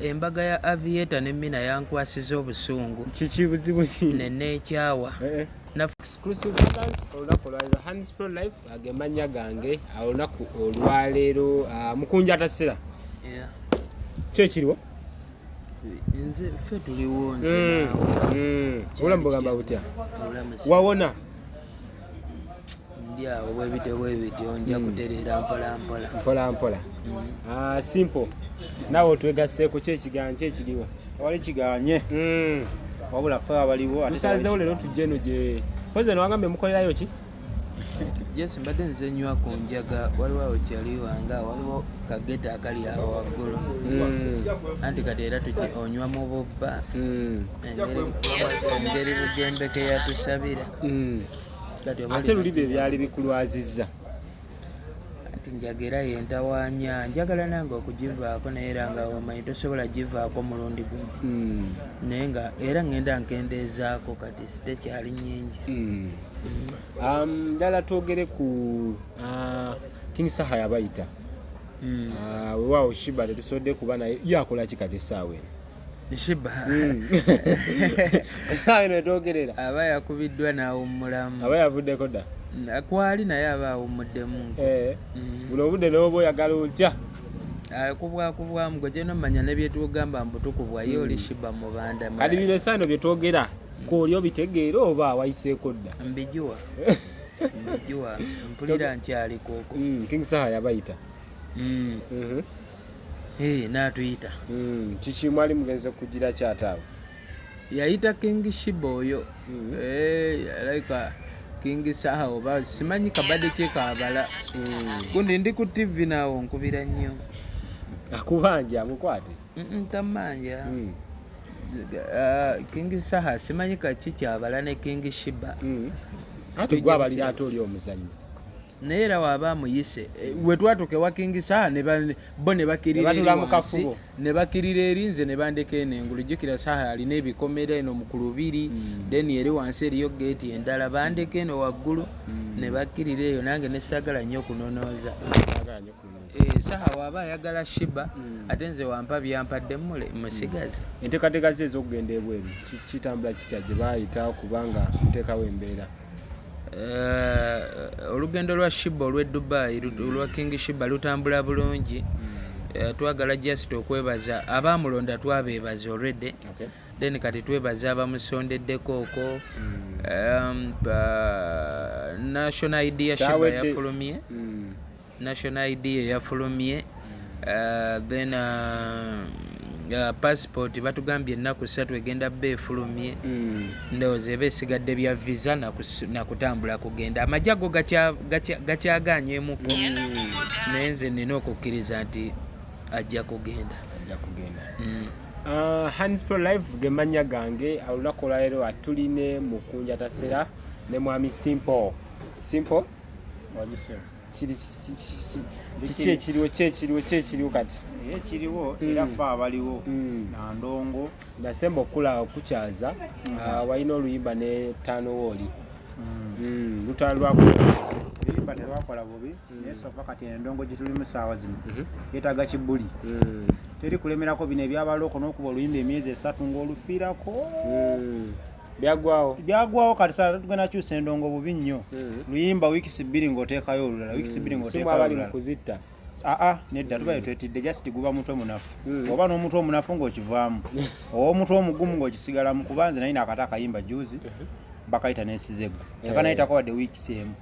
Embaga ya Aviator ne Mina yankwasiza obusungu. Kiki, buzibu ki? Neneekyawa. Exclusive Balance, olunaku olwaleero Hans Pro Life agemanya gange. Olunaku olwaleero mukunja atasira ki ekiriwo? Nze ffe tuliwo, nze naawe. Obulamu bugamba butya? Obulamu si- Wawona? Ndi awo bwebityo bwebityo, nja kutereera mpola mpola. Mpola mpola. Simple, naawe otwegasseeko, ki ekiganye, ki ekiriwo? Tewali kiganye, wabula ffe abaliwo ate Tusazeewo tewali leero tujje eno gye poze newagambye mukolerayo ki? Jesi, mbadde nze nywa ku njaga, waliwo awo kyali wange awo, waliwo kageta akali awo waggulu. Anti kati era tujje onywa mu bubba. Engeri Bugembe ke yatusabira. Kati oba Ate olina luli bye byali bikulwazizza? Anti njaga era yentawaanya, njagala nange okugivaako, naye era nga omanyi tosobola givaako mulundi gumu. Naye nga era ngenda nkendeezaako, kati tekyali nnyingi. Ddala twogere ku King Saha yabayita. Weewaawo Sheebah tetusobodde kuba naye, ye akola ki kati essaawa eno? Sheebah? Essaawa eno etwogerera. Aba yakubiddwa n'awummulamu. Aba yavuddeko dda? Kwali naye aba awummuddemu. Buno obudde n'oba oyagala otya? Kubwakubwamu gwe gyena omanya nebyetugamba mbu tukubwa, ye oli Sheebah mubanda. Kati bino essaawa eno byetwogera kooli obitegeera oba wayiseeko dda? Mbijuwa, mbijuwa, mpulira nkyaliko okwo. King Saha yabayita. N'atuyita. Kiki, mwali mugenze kugira kyataawe? Yayita King Sheebah oyo. Like King Saha oba simanyi kabadde kyekabala gundi, ndi ku TV naawo nkubira nnyo. Akubanja amukwate? Tamanja. King Saha simanyi kaki kyabala ne King Sheebah. Ate gwe abalira, ate oli omuzannyi. Naye era waaba amuyise, we twatuuka ewa King Saha ne bo ne bakirira Ne eri batula mu wansi, kafubo. Ne bakirira eri, nze ne bandeka eno engulu. Jjukira Saha alina ebikomera eno mu kulubiri. Then eri wansi eriyo geeti endala, bandeka eno waggulu ne bakkirira eyo, nange nesaagala nnyo okunonooza. Saagala nnyo kunonooza. Saha waaba ayagala Sheebah, ate nze wampa byampadde, mule musigaze. Enteekateeka ze ez'okugenda ebweru kitambula kitya gye baayita, kubanga muteekawo embeera? Olugendo lwa Sheebah olw'e Dubai, olwa King Sheebah, lutambula bulungi. Twagala just okwebaza abaamulonda, twabeebaza already. Then kati twebaza abamusondeddeko okwo. National ID ya Sheebah Kyawedde. yafulumye. National ID yafulumye. Then passport batugambye ennaku 3 egenda bba efulumye. Ndowooza eba esigadde bya visa nakutambula kugenda. Amajja go gakyagaanyemuko, naye nze nina okukkiriza nti ajja kugenda. Ajja kugenda. Mm. Hans Pro Live ge mannya gange. Olunaku olwaleero atuline Mukunja Tasera ne mwami Simple. Simple. Wagise. Kiri kiki ekiriwo, ki ekiriwo, ki ekiriwo kati? Era ekiriwo, era ffe abaliwo na ndongo. Nasemba okula okukyaza, walina oluyimba ne Tano wooli. Lutalo lwaku. Oluyimba terwakola bubi, naye so far kati endongo gye tulimu saawa zino yeetaaga kibuli. Teri kulemerako bino ebyabaloko n'okuba oluyimba emyezi 3 ng'olufiirako. Byagwawo. Byagwawo. Kati saa tugenda kyusa endongo bubi nnyo. Luyimba wiikisi 2 ng'oteekayo olulala, wiikisi 2 Simu ng'oteekayo abali mu olulala. Kuzitta. Aa, nedda, tuba twetidde, just guba mutwe munafu. Oba n'omutwe omunafu ng'okivaamu, ow'omutwe omugumu ng'okisigalamu, kuba nze nalina akata akayimba juzi bakayita Nensiza Eggo, tekanayitako wadde wiikisi emu.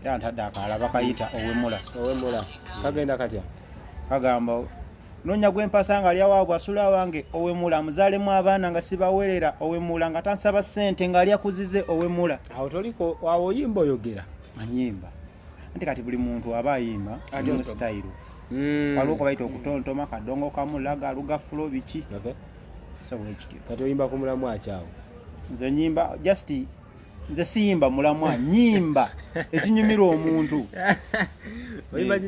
Era ntadde akalala bakayita Owemula. Owemula kagenda katya? Kagamba, noonya gwempasa nga alya waabwe, asula wange, owemula, muzaalemu abaana nga sibawerera, owemula, nga tansaba ssente, ng'alya kuzize, owemula. Awo toliko, awo oyimba oyogera? Anyimba, anti kati buli muntu aba ayimba Ate mu otoma. sitayiro. Waliwo kubayita okutontoma, kadongo kamu, laga luga, flow, biki. So bwekityo. Kati oyimba ku mulamu akyawo? Nze nyimba just, nze siyimba mulamwa, nyimba ekinyumira omuntu. Oyimba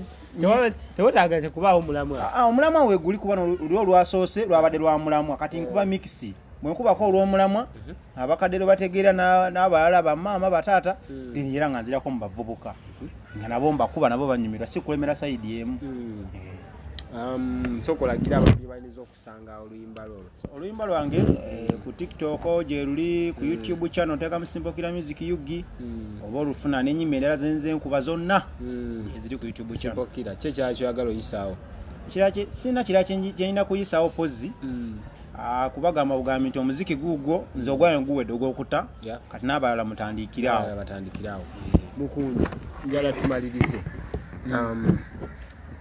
tewetaaga tekubaawo mulamwa? Ah, omulamwa weguli, kuba luli olwasoose lwabadde lwa mulamwa. Kati nkuba mix, bwenkubako olw'omulamwa abakadde lwe bategeera n'abalala, bamaama, bataata. Then era nga nzirako mu bavubuka nga nabo mbakuba, nabo banyumirwa, si kulemera side emu. Eh. Sooka olagira abantu gye bayinza okusanga oluyimba lwo. Oluyimba lwange ku TikTok gye luli, ku YouTube channel nteekamu Simple Killer Music UG, oba olufuna n'ennyimba endala zenze nkuba zonna eziri ku YouTube channel. Simple Killer, ki ekirala kyoyagala oyisaawo? Ekirala sirina kirala kye nina kuyisaawo pozi. Kubagamba bugambi nti omuziki guugwo, nze ogwange guwedde ogwokuta. Kati n'abalala mutandikire awo. Abalala batandikire awo. Mukunja, njala tumalirize.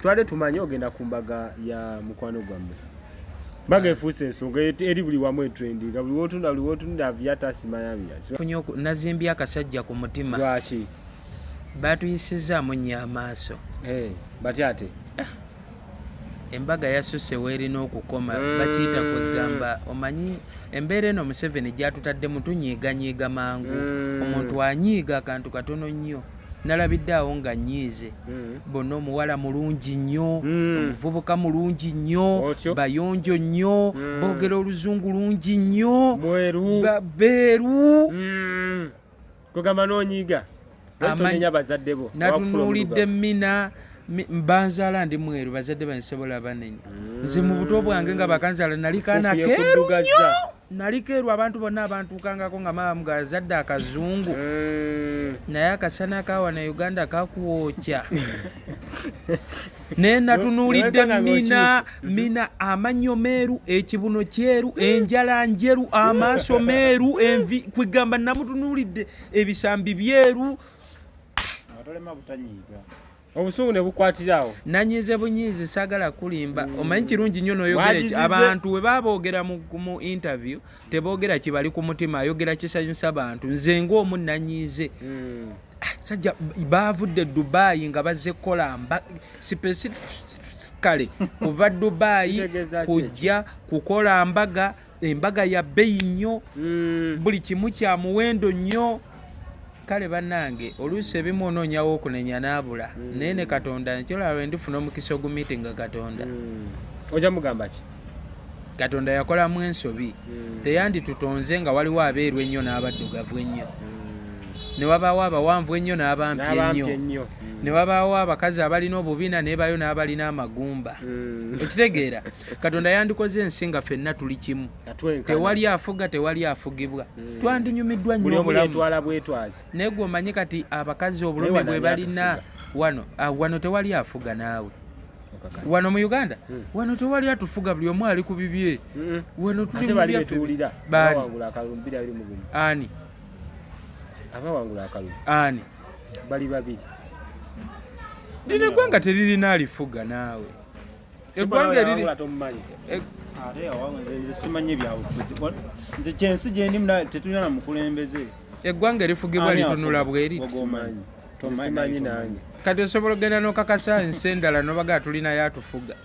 Twale tumanye ogenda ku mbaga ya mukwano gwammwe. Mbaga efuuse ensonga eri buli wamu, etrendinga buli wotunda, buli wotunda aviata simayabya. Funye nazimbye akasajja ku mutima. Lwaki? Batuyisizaamu nnyo amaaso. Eh, batya ate? Embaga yasusse weerina okukoma. Bakiyita kwegamba, omanyi embeera eno Museveni gyatutaddemu, tunyiiganyiiga mangu. Omuntu anyiiga akantu katono nnyo. Nalabidde awo nga nyiize. Bonna, omuwala mulungi nnyo, omuvubuka mulungi nnyo, Otyo. bayonjo nnyo, boogera oluzungu lungi nnyo, Mweru. Beeru. Kugamba n'onyiiga. Lwaki tonenya bazadde bo? Natunuulidde mina banzaala ndi mweru, bazadde bange sobola banenya. Nze mu buto bwange nga bakanzaala nali kaana Fufu keeru yekuddugaza. nnyo, nali keeru. Abantu bonna abantuukangako nga maama mugazadde akazungu, naye akasana kawana Uganda kakwokya. Naye natunuulidde Nowekanga mina ng'okyuse. Mina amannyo meeru, ekibuno kyeru, enjala njeru, amaaso meeru, envi, kwegamba namutunuulidde ebisambi byeru. Nga tolema butanyiiga. Obusungu ne bukwatira awo. Nanyiize bunyiizi, saagala kulimba. Omanyi kirungi nnyo noyogera eki Wagizize. Abantu we baboogera mu interview teboogera kibali ku mutima, ayogera kisanyusa bantu. Nze ng'omu nanyiize. Sajja baavudde Dubayi nga bazze kukola mba specifically kuva Dubayi Kitegeeza ki? kujja kukola mbaga. Embaga ya bbeeyi nnyo, buli kimu kya muwendo nnyo. Kale bannange, oluusi ebimu onoonyawo okunenya n'abula, naye ne Katonda nkyolaba lwe ndifuna omukisa ogumiitinga Katonda. Ojja mugamba ki? Katonda yakolamu ensobi. Teyanditutonze nga waliwo abeeru ennyo n'abaddugavu ennyo, ne wabaawo abawanvu ennyo n'abampi N'abampi ennyo, ennyo. ne wabaawo abakazi abalina obubina nebayo n'abalina amagumba. Okitegeera, Katonda yandikoze ensi nga ffenna tuli kimu. Atwenkana. Tewali afuga, tewali afugibwa. Twandinyumiddwa Buli nnyo omu obulamu. yetwala bwetwazi. Naye gwe omanyi kati abakazi Naye obulumi wano bwe ani balina atufuga? wano, wano tewali afuga naawe. Okakasa. Wano mu Uganda, wano tewali atufuga, buli omu ali ku bibye. Wano tuli Ate mu bali byaffe. betuwulira Baani? abawangula akalulu 2021. Ani? Abawangula akalulu Ani? bali babiri. Lino eggwanga teririna alifuga naawe. Eggwanga eriri Awangula tomumanyi. Ate awange nze simanyi ebyabufuzi. Nze kyensi gyendimu tetulina na mukulembeze. Eggwanga erifugibwa Ani litunula afuga? bweri. Gwe omanyi. Tomanyi, Simanyi naye nange. Kati osobola ogenda n'okakasa ensi endala nobagaa tulinayo atufuga?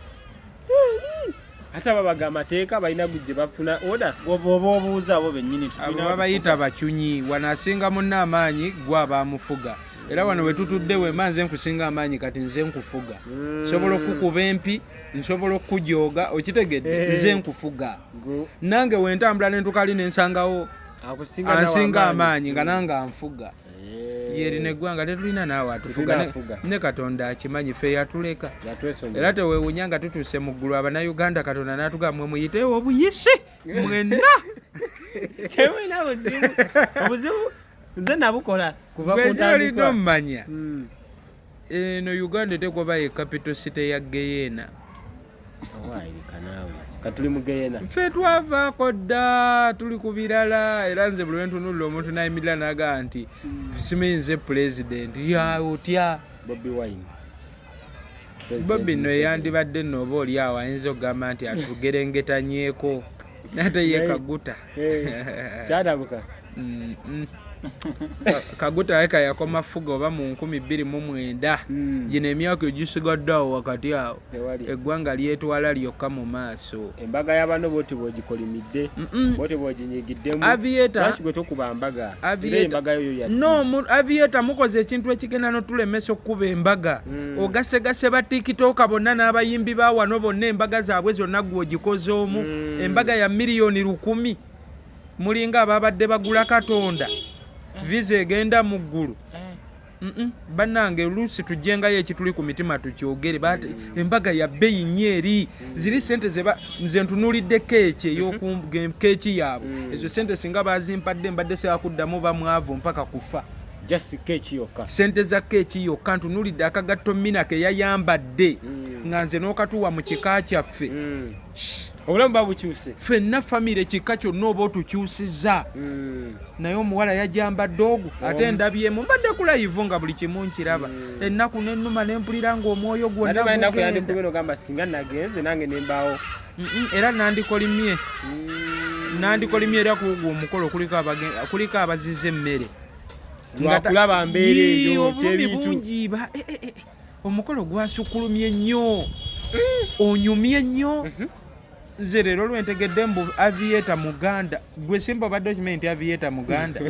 Ate ababaga amateeka balina gye bafuna oda. Oba obuuza abo bennyini Abo tulina. babayita bacunywi. Wano asinga munne amaanyi gwe abamufuga. Era wano we tutudde, wema nze nkusinga amaanyi, kati nze nkufuga, nsobola okukuba empi, nsobola okukujooga, okitegedde? Nze nkufuga. Nange wentambula nentukali nensangawo Akusinga nawe. ansinga amaanyi nga nange anfuga. Yerino eggwanga tetulina naawe atufuga. Tetulina afuga. Ne Katonda akimanyi, ffe yatuleka. Yatwesonyiwa. Era tewewunya nga tutuuse mu ggulu, Abannayuganda Katonda n'atugamba, mwe muyiteewo obuyisi mwenna. Temulina buzibu, obuzibu nze nabukola kuva ku Gwe olina ntandikwa. omumanya eno Uganda eteekwa oba ye capital city ya Geyeena. Owaayirika naawe, katuli mu Geyena. Ffe twavaako dda, tuli ku birala. Era nze buli lwentunuulira omuntu nayimirira nagaa nti simanyi nze pulezidenti, ya otya? Bobi Wine. Bobi nno eyandibadde nno oba oli awo ayinza okugamba nti atugerengetanyeeko, ate ye Kaguta. Kyatabuka. Kaguta aleka yakoma fuga oba mu 2009. Gino emyaka egisigadde awo wakati awo, Tewali. eggwanga lyetwala lyokka mu maaso. Embaga y'abano bwoti bwogikolimidde, bwoti bwoginyigiddemu. Lwaki gwe tokuba mbaga? Era embaga yo ya No, Aviator, mukoze ekintu ekigenda notulemesa okukuba embaga. Ogasegase ba TikToka bonna n'abayimbi ba wano bonna, embaga zaabwe zonna gwe ogikoze omu. Embaga ya miliyoni 1,000, mulinga ababadde bagula Katonda visa egenda mu ggulu. Bannange, oluusi tujjengayo ekituli ku mitima tukyogere. Embaga ya bbeeyi nnyo eri. Ziri sente zeba nze ntunuulidde keeki keeki yaabwe. Ezo sente singa bazimpadde, mbadde sewakuddamu bamwavu mpaka kufa. Just keeki yokka? Sente za keeki yokka. Ntunuulidde akagatto Mina ke yayambadde, nga nze n'okatuwa mu kika kyaffe. Obulamu buba bukyuse. Ffenna famire, kika kyonna, oba otukyusizza. Naye omuwala yajambadde ogwo, ate ndabyemu, mbadde ku live nga buli kimu nkiraba. Ennaku nennuma, nempulira ng'omwoyo Ate gwonna balina gugenda. Yandikubye nogamba, singa nagenze nange nembaawo. Era nandikolimye, nandikolimye. Era kugwo omukolo kuliko abaziza emmere. Lwakulaba mbeera Yii, eyo nti obulumi ebintu bungi omukolo gwasukulumye nnyo, onyumye nnyo. Nze leero lwentegedde mbu Aviator muganda. Gwe Simba, obadde okimanyi nti Aviator muganda?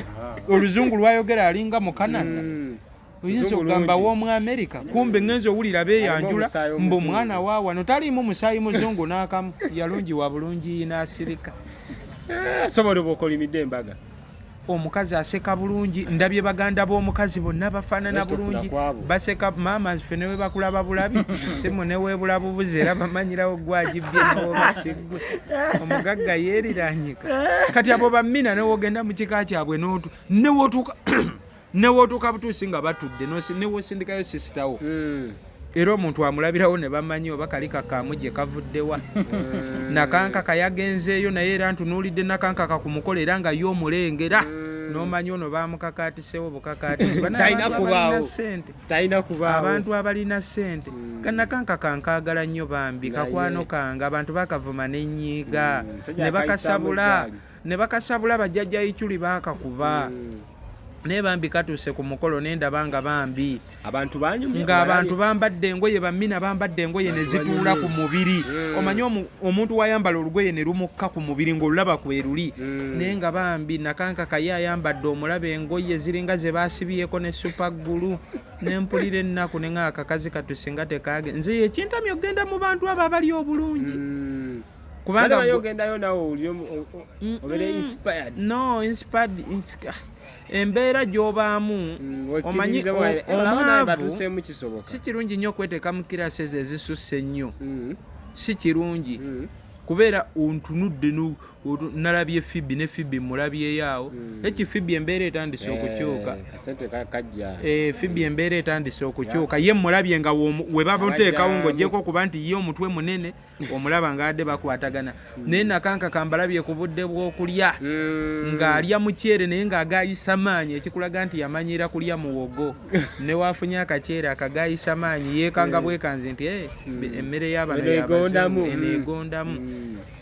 Oluzungu lwayogera alinga mu Canada. Oyinza Luzungu okugamba lungi. w'omu America. Kumbe ngenza owulira beeyanjula Alimu omusaayi mbu omuzungu. mwana wa wano. Taliimu musaayi muzungu n'akamu. Yalungi wa bulungi n'asirika. Sobola oba okolimidde embaga. Omukazi aseka bulungi. Ndabye baganda b'omukazi bonna bafaanana Lwaki tofuna bulungi. kwabo? Baseka. Maama ffe newe bakulaba bulabi simu neweebula bubuzi, era bamanyirawo gwagibbye newoba siggwe. Omugagga yeeriranyika. Kati abo bamina newogenda mu kika kyabwe newootuuka butuusi nga batudde, newosindikayo sisitawo, era omuntu amulabirawo ne bamanyi oba kali kakaamu gye kavuddewa. Nakankaka yagenzeeyo naye, era ntunuulidde Nakankaka ku mukolo, era nga ye omulengera n'omanyi ono bamukakaatisewo bukakaatisi. Bano Talina abantu abalina kubaawo. ssente. Talina kubaawo. Abantu abalina ssente. Kanakankaka nkaagala nnyo bambi. Naye. Kakwano kange. Abantu bakavuma nenyiiga. Musajja Ne bakasabula. akayisaamu eggaali. Ne bakasabula bajjajja Ichuli bakakuba. Naye bambi katuuse ku mukolo nendaba nga bambi Abantu banyumye. ng'abantu bambadde engoye, bamina bambadde engoye ne zituula ku mubiri. Omanyi omuntu wayambala olugoye ne lumukka ku mubiri ng'olulaba kwe luli. Naye nga bambi Nakankaka ye ayambadde, omulaba engoye ziringa ze baasibyeko ne super glue. Nempulira ennaku ne nga akakazi katu singa tekage. Nze ekintamye okugenda mu bantu abo abali obulungi. Kubanga kubanga ogendayo nawe oli obeere inspired. No, inspired embeera gy'obaamu. Omanyi omwavu Batuuseemu, kisoboka. Si kirungi nnyo okweteeka mu kirasi ezo ezisusse ennyo. Si kirungi kubeera ontunudde nalabye Fibi ne Fibi mulabyeyo awo. Eki Fibi embeera etandise okukyuka. Kasente kajja. Fibi embeera etandise okukyuka. Ye mulabye nga we bamuteekawo Abajjamu. ng'oggyeko okuba nti ye omutwe munene, omulaba ng'adde bakwatagana. Naye Nakankaka mbalabye ku budde bw'okulya ng'alya muceere, naye ng'agayisa maanyi, ekikulaga nti yamanyira kulya muwogo. Ne waafunye akaceere akagayisa maanyi, yeekanga bwekanzi nti, "Eh, emmere y'abano Eno egondamu." y'abazungu, eno egondamu."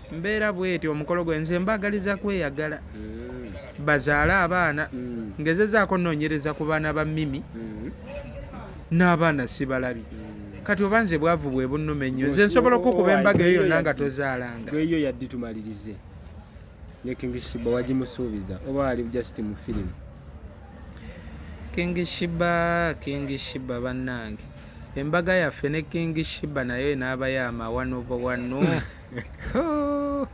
Mbeera bweti omukolo gwe nze mbagaliza kweyagala, bazaale abaana. Ngezezaako nnoonyereza ku baana ba Mimi n'abaana sibalabye. Kati oba nze bwavu bwe bunnuma ennyo, nze nsobola okukuba embaga eyo yonna nga tozaalanga. Gweyo yaddi tumalirize ne King Sheeba, wagimusuubiza oba ali just mu firimu? King Sheeba, King Sheeba, bannange, embaga yaffe ne King Sheeba naye n'abayo amawano wano. Ho!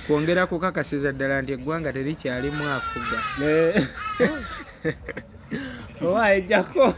Kwongera kukakasiza ddala nti eggwanga terikyalimu afuga. Oba ejjako.